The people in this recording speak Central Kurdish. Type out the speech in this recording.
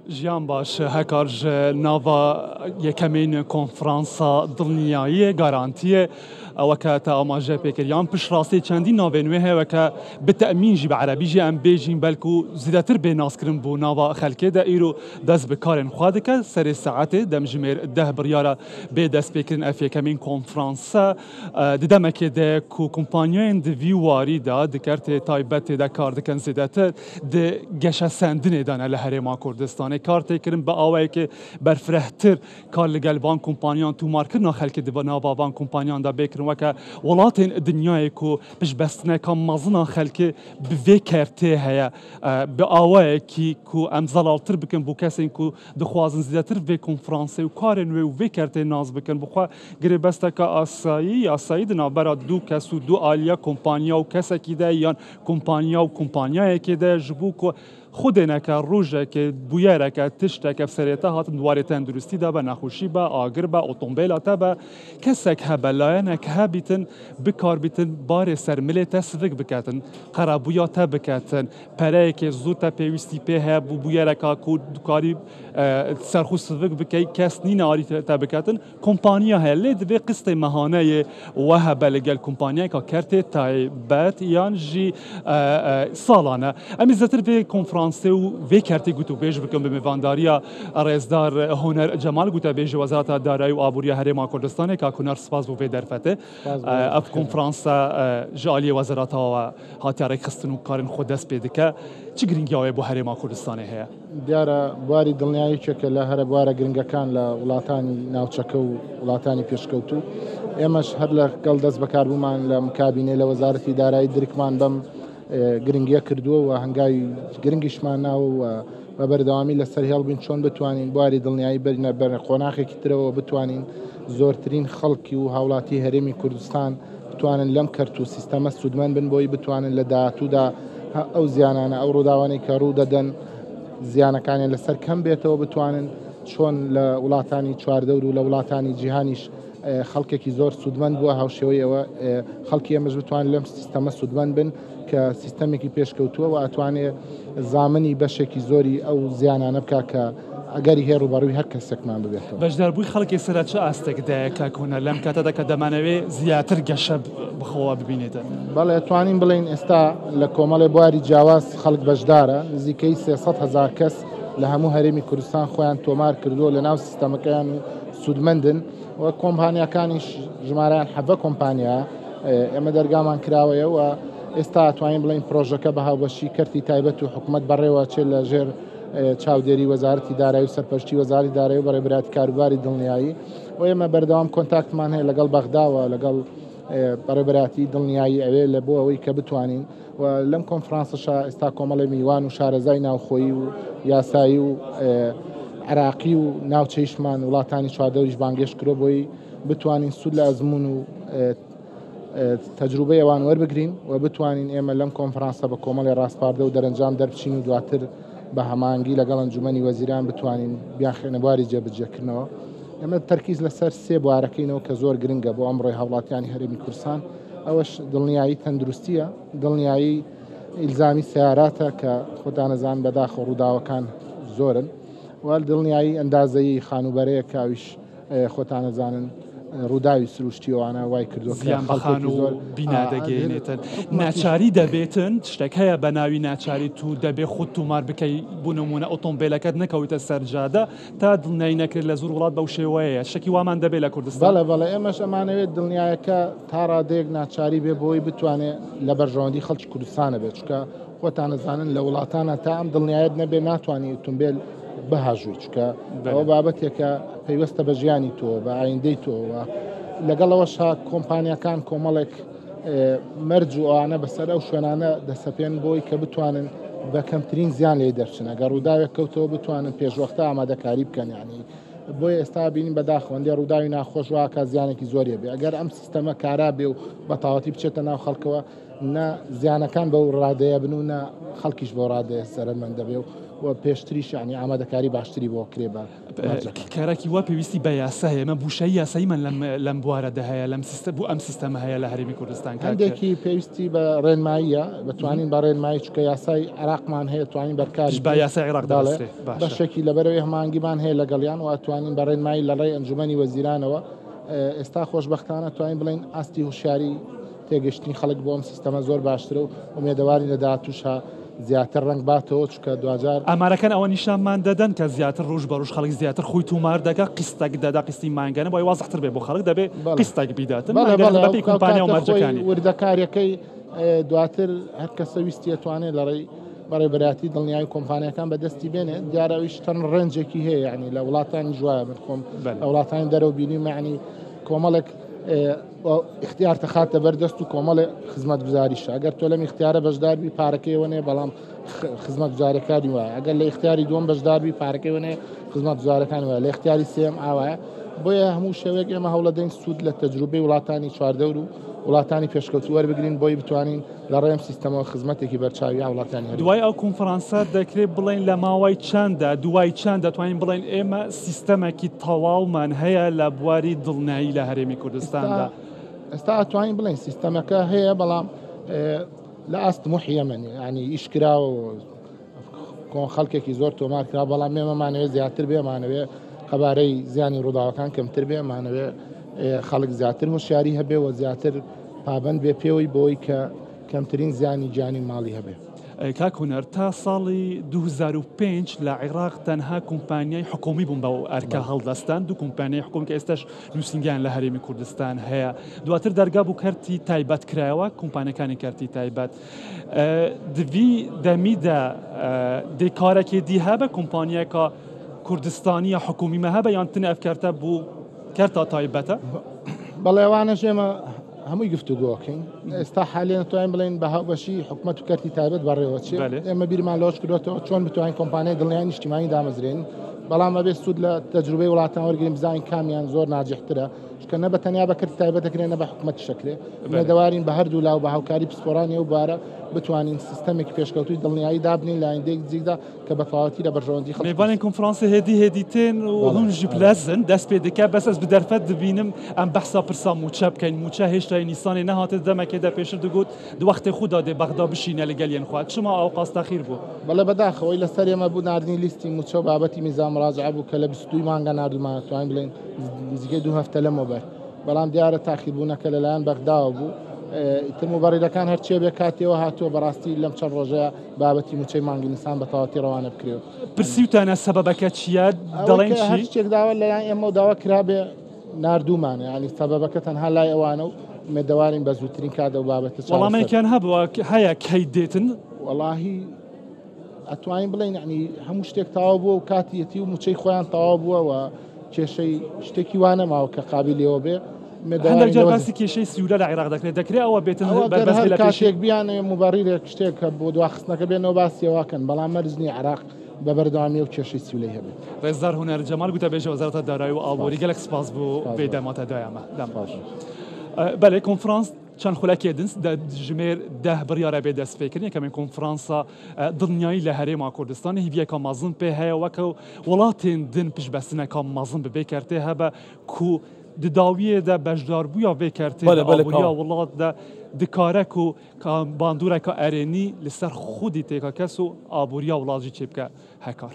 ژیان باش هەکار ji nava yekemîn konferansa dilniyayiyê garantiyê weke te amaje pê kir yan piştrastî çendîn navên wê heye weke bi temîn jî bi erebî jî em bêjîn belku zêdetir bê naskirin bû nava xelkê de îro dest bi karên xwe dike serê saetê demjimêr 10 biryara bê destpêkirin ev yekemîn konferanse di demekê de ku kompanyayên di vî warî de di kertê taybet tê de kar dikin zêdetir di geşesendinê de ne li Herêma Kurdistanê. Kar tê kirin bi awayekê berfirehtir kar li gel van kompaniyan tomarkirina xelkê di nava van kompaniyan de bê kirin weke welatên dinyayê ku piştbestineka mezin a xelkê bi vê kertê heye bi awayekî ku em zelaltir bikin bo kesên ku dixwazin zêdetir vê konferansê û karên wê û vê kertê nas bikin bi xwe girêbesteka asayî yasayî di navbera du kes û du aliya kompanya û kesekî de yan kompanya û kompanyayekê de ji bo ku xwedê neke rojekê bûyereke tişteke bi serê te hatin di warê tenduristî de be nexweşî be agir be otombêla te be kesek hebe layenek hebîtin bikarbîtin barê ser milê te sivik biketin qerebûya te biketin pereyekê zû te pêwîstî pê heye bû bûyereka ku dikarî ser xwe sivik bikey kes nîne alî te biketin Kompanya heye lê divê qistê mehaneyê we hebe li gel kompanyayeka kertê taybet yan jî salane. Em ê zêdetir vê konferansê û vê kertê gotûbêj bikin bi mêvandariya rêzdar Huner Cemal gotebêjê Wezareta Darayî û Aboriya Herêma Kurdistanê. Kak Huner spas bo vê derfetê. Ev konferansa ji aliyê wezareta we hatiye rêkxistin û karên xwe dest pê dike. Çi girîngiya wê bo Herêma Kurdistanê heye? دیارە بواری دڵنیایی یەکێکە لە هەرە بوارە گرنگەکان لە وڵاتانی ناوچەکە و وڵاتانی پێشکەوتوو. ئێمەش هەر لەگەڵ دەست بەکاربوومان لە کابینەی لە وەزارەتی دارایی درکمان بەم گرنگیە کردووە و هەنگاوی گرنگیشمان ناوە و بە بەردەوامی لەسەر هێڵ بین چۆن بتوانین بواری دڵنیایی بەرینە بەر قۆناخێکی ترەوە بتوانین زۆرترین خەڵکی و هاوڵاتی هەرێمی کوردستان بتوانن لەم کەرت و سیستەمە سوودمەند بن بۆی بتوانن لە داهاتوودا ئەو زیانانە ئەو ڕووداوانەی کە ڕوو دەدەن زیانەکانیان لەسەر کەم بێتەوە بتوانن چۆن لە وڵاتانی چواردەور و لە وڵاتانی جیهانیش خەڵکێکی زۆر سوودمەند بووە هاوشێوەی ئەوە خەڵکی ئێمەش بتوان لەم سیستەمە سوودمەند بن کە سیستەمێکی پێشکەوتووە و ئەتوانێ زامنی بەشێکی زۆری ئەو زیانانە بکا کە ئەگەری هەیە ڕووبەڕووی هەر کەسێکمان ببێتەوە. بەشداربووی خەڵکی ئێستا لە چ ئاستێکدایە کاک هونەر لەم کاتەدا کە دەمانەوێ زیاتر گەشە بخۆوە ببینێتن؟ بەڵێ توانین بڵێین ئێستا لە کۆمەڵێ بواری جیاواز خەڵک بەشدارە، نزیکەی 300 هەزار کەس لە هەموو هەرێمی کوردستان خۆیان تۆمار کردووە لە ناو سیستەمەکەیان و سوودمەندن و کۆمپانیاکانیش ژمارەیان 17 کۆمپانیا ئێمە دەرگامان کراوەیە و ئێستا توانین بڵێین پرۆژەکە بە هاوبەشی کەرتی تایبەت و حکومەت بەڕێوە چێت لە ژێر چاودێری وەزارەتی دارایی و سەرپەرشتی وەزارەتی دارایی و بەڕێوەبەرایەتی کاروباری دڵنیایی و ئێمە بەردەوام کۆنتاکتمان هەیە لەگەڵ بەغداوە لەگەڵ بەڕێوەبەرایەتی دڵنیایی ئەوێ لە بۆ ئەوەی کە بتوانین و لەم کۆنفرانسەشا ئێستا کۆمەڵی میوان و شارەزای ناوخۆیی و یاسایی و عراقی و ناوچەیشمان وڵاتانی چواردەوریش بانگێشت کرۆ بۆی بتوانین سوود لە ئەزمون و تەجروبەی ئەوان وەربگرین و بتوانین ئێمە لەم کۆنفرانسە بە کۆمەڵی ڕاسپاردە و دەرەنجام دەربچین و دواتر بە هەماهەنگی لەگەڵ ئەنجومەنی وەزیران بتوانین بیانخەینە بواری جێبەجێکردنەوە. ئێمە تەرکیز لەسەر سێ بوارەکەینەوە کە زۆر گرنگە بۆ ئەمڕۆی هاوڵاتیانی هەرێمی کوردستان، ئەوەش دڵنیایی تەندروستیە، دڵنیایی ئیلزامی سەیاراتە کە خۆتان ئەزانن بەداخەوە ڕووداوەکان زۆرن و دڵنیایی ئەندازەیی خانووبەرەیە کە ئەویش خۆتان ئەزانن ڕووداوی سروشتی ئەوانە وای کردووە کە زیان بە خەڵکێکی خانوو زۆر و بینا دەگەیەنێتن. ناچاری دەبێتن شتێک هەیە بە ناوی ناچاری تو دەبێ خۆت تۆمار بکەی بۆ نموونە ئۆتۆمبێلەکەت نەکەویتە سەر جادە تا دڵنیایی نەکرێت لە زۆر وڵات بەو شێوەیەیە شتێکی وامان دەبێت لە کوردستان؟ بەڵێ بەڵێ ئێمەش ئەمانەوێت دڵنیایەکە تا ڕادەیەک ناچاری بێ بۆی بتوانێ لە بەرژەوەندی خەڵکی کوردستانە بێت چونکە خۆتان ئەزانن لە وڵاتانە تا ئەم دڵنیایەت نەبێ ناتوانانی ئۆتۆمبێل بهاژووی چونکە ئەوە بابەتێکە پەیوەستە بە ژیانی تۆ بە ئایندەی تۆوە لەگەڵەوەشا کۆمپانیاکان کۆمەڵێک مەرج و ئەوانە بەسەر ئەو شوێنانە دەسەپێن بۆی کە بتوانن بە کەمترین زیان لێ دەرچن ئەگەر ڕووداوێک کەوتەوە بتوانن پێشوەختە ئامادەکاری بکەن ینی بۆیە ئێستا بینین بەداخەوە ڕووداوی ناخۆش واکە زیانێکی زۆریە بێ ئەگەر ئەم سیستەمە کارا بێ و بەتەواوەتی بچێتە ناو خەڵکەوە نە زیانەکان بەو ڕادەیە بن و نە خەڵکیش بەو ڕادەیە زەرەرمەند دەبێ و و پێشتریش یانی ئامادەکاری باشتری بۆ کرێ بە مەرجەکان. کارەکی وا پێویستی بە یاسا هەیە، ئێمە بوشایی یاساییمان لەم لەم بوارەدا هەیە، لەم سیستە بۆ ئەم سیستەمە هەیە لە هەرێمی کوردستان کاک. هەندێکی پێویستی بە ڕێنماییە، دەتوانین بە ڕێنمایی چونکە یاسای عێراقمان هەیە توانین بەرکاری بە یاسای عێراق دەبەسترێ باشە. بەشێکی لەبەرەوەی هەماهەنگیمان هەیە لەگەڵیان و ئەتوانین بە ڕێنمایی لە ڕێی ئەنجومەنی وەزیرانەوە ئێستا خۆشبەختانە توانین بڵێین ئاستی هۆشیاری تێگەشتنی خەڵک بۆ ئەم سیستەمە زۆر باشترە و ئومێدەوارین لە داهاتووشا زیاتر ڕەنگ باتەوە چونکە دواجار. ئامارەکان ئەوە نیشانمان دەدەن کە زیاتر ڕوژ بە ڕوژ خەڵک زیاتر خۆی تومار دەکا قیستەک دەدا قیستی مانگانە بۆی وازحتر بێ بۆ خەڵک دەبێ قیستەک بیداتن مانگانە بە پێی کۆمپانیا و مەرجەکانی. وردەکاریەکەی دواتر هەر کەسە ویستی ئەتوانێ لە ڕێی بەڕێوەبەرایەتی دڵنیایی کۆمپانیاکان بە دەستی بێنێ دیارە ئەویش چەند range ێکی هەیە یعنی لە وڵاتانی ژوایە من خۆم لە وڵاتانی دەرەوە بینیم یعنی کۆمەڵێک ئیختیار تەخاتە بەر دەست و کۆمەڵێ خزمەتگوزاریشە ئەگەر تۆ لەم ئیختیارە بەشداربی پارەکەی وەنێ بەڵام خزمەتگوزارەکانی وایە ئەگەر لە ئیختیاری دووەم بەشداربی پارەکەی وەنێ خزمەتگوزارەکانی وایە لە ئیختیاری سێم ئاوایە بۆیە هەموو شێوەیەک ئێمە هەوڵەدەین سوود لە تەجروبەی وڵاتانی چواردەور و وڵاتانی پێشکەوتوو وەربگرین بۆی بتوانین لە ڕێم سیستەمەوە خزمەتێکی بەرچاوی هاوڵاتیانی هەرێم دوای ئەو کۆنفرانسە دەکرێت بڵێین لە ماوەی چەندە دوای چەند دەتوانین بڵێین ئێمە سیستەمێکی تەواومان هەیە لە بواری دڵنیایی لە هەرێمی کوردستاندا؟ ئێستا ئەتوانین بڵێین سیستەمەکە هەیە بەڵام لە ئاست موحی ئێمە نییە یانی ئیش کراوە و کۆن خەڵکێکی زۆر تۆمار کرا بەڵام ئێمەمانەوێ زیاتر بێمانەوێ قەبارەی زیانی ڕووداوەکان کەمتر بێمانەوێ خەڵک زیاتر هۆشیاری هەبێ و زیاتر پابەند بێ پێوەی بۆی کە کەمترین زیانی گیانی ماڵی هەبێ. کاک هونەر تا ساڵی 2005 لە عیراق تەنها کۆمپانیای حکومی بوون بەو ئەرکە هەڵدەستان، دوو کۆمپانیای حکومی کە ئێستاش نووسینگەیان لە هەرێمی کوردستان هەیە، دواتر دەرگا بۆ کەرتی تایبەت کرایەوە، کۆمپانیاکانی کەرتی تایبەت دڤی دەمیدا دێ کارەکێ دی هەبە کۆمپانیایەکە کوردستانیە حکومی مە هەبە یان تنە ئەف کەرتە بۆ کەرتا تایبەتە؟ بەڵێ ئەوانەش ئێمە هەمووی گفتوگۆکەین ئێستا حالێن توانین بڵێن بە هاوبەشی حکومەت و کەرتی تایبەت بەڕێوەچێ ئێمە بیرمان لەوەش کردوێتەوە چۆن بتوانین کۆمپانیای دڵنیای نیشتیمانی دامەزرێن بەڵام ئەبێ سوود لە تەجروبەی وڵاتان وەرگین بزانین کامیان زۆر ناجحترە چونکە نە بە تەنیا بە کەرتی تایبەت دەکرێت نە بە حکومەت شەکرێ ئومێدەوارین بە هەردوو لا و بە هاوکاری پسپۆرانی ئەو بوارە بتوانین سیستەمێکی پێشکەوتووی دڵنیایی دابنین لە ئایندەیەک نزیکدا کە بە تەواوەتی لە بەرژەوەندی خەڵکی میوانên konferansê hêdî hêdî tên û hûn jî bilezin dest pê dike bes ez bi derfet dibînim em behsa pirsa mûçe bikin mûçe hêştayê nîsanê nehate di demekê de pêştir digot di wextê xwe de dê Bexda bişîne li gel yên xwe çima ewqas texîr bû؟ بەڵێ بەداخەوەی لەسەر ئێمە بوو ناردنی لیستی مووچە و بابەتی میزان مراجعە بوو کە لە 22 مانگە ناردوومانە توانین بڵێین نزیکەی دوو هەفتە لەمەوبەر بەڵام دیارە تاخیربوونەکە لەلایەن بەغداوە بوو ئیتر موبەڕیرەکان هەرچیە بێ کاتیەوە هاتووە بەڕاستی لەم چەند ڕۆژەیە بابەتی مووچەی مانگی نیسان بە تەواوەتی ڕەوانە بکرێ و پرسیوتانە سەبەبەکە چییە دەڵێن چی؟ هەر شتێک داوا لەلایەن ئێمەوە داوا کرابێ ناردوومانە یانی سەبەبەکە تەنها لای ئەوانە و ئومێدەوارین بە زووترین کات ئەو بابەتە چارەسەر وەڵامێکیان هەبووە هەیە کەی دێتن؟ وەڵاهی ئەتوانین بڵێین یانی هەموو شتێک تەواو بووە و کاتیەتی و مووچەی خۆیان تەواو بووە و کێشەی شتێکی وا نەماوە کە قابیلی ئەوە بێ. هەندێک جار باسی کێشەی سیولە لە عێراق دەکرێت، دەکرێت ئەوە بێتن بەربەست بێت لە پێشی؟ کاتێک بیانەوێ موبەڕیرێک شتێک کە بۆ دواخستنەکە بێنەوە باسی ئەوە کەن، بەڵام مەرج نییە عێراق بە بەردەوامی ئەو کێشەی سیولەی هەبێت. ڕێزدار هونەر جەمال گوتەبێژی وەزارەتە دارایی و ئابووری گەلەک سپاس بۆ بێ دەماتە دایامە. بەلێ کۆنفرانس چەند خولەکێ دن ژمێر 10 بڕیارە بێ دەستپێکردن یەکەمین کۆنفرانسە دڵنیایی لە هەرێما کوردستان هیویەکە مەزن پێ هەیە وەکە وڵاتێن دن پشتبەستنەکە مەزن ببێ کەرتێ هەبە کو di dawiyê de beşdarbûya vê kertê di aboriya welat de dikare ku bandoreke erênî li ser xwedî têka kes û aboriya welat jî çêbike hekar.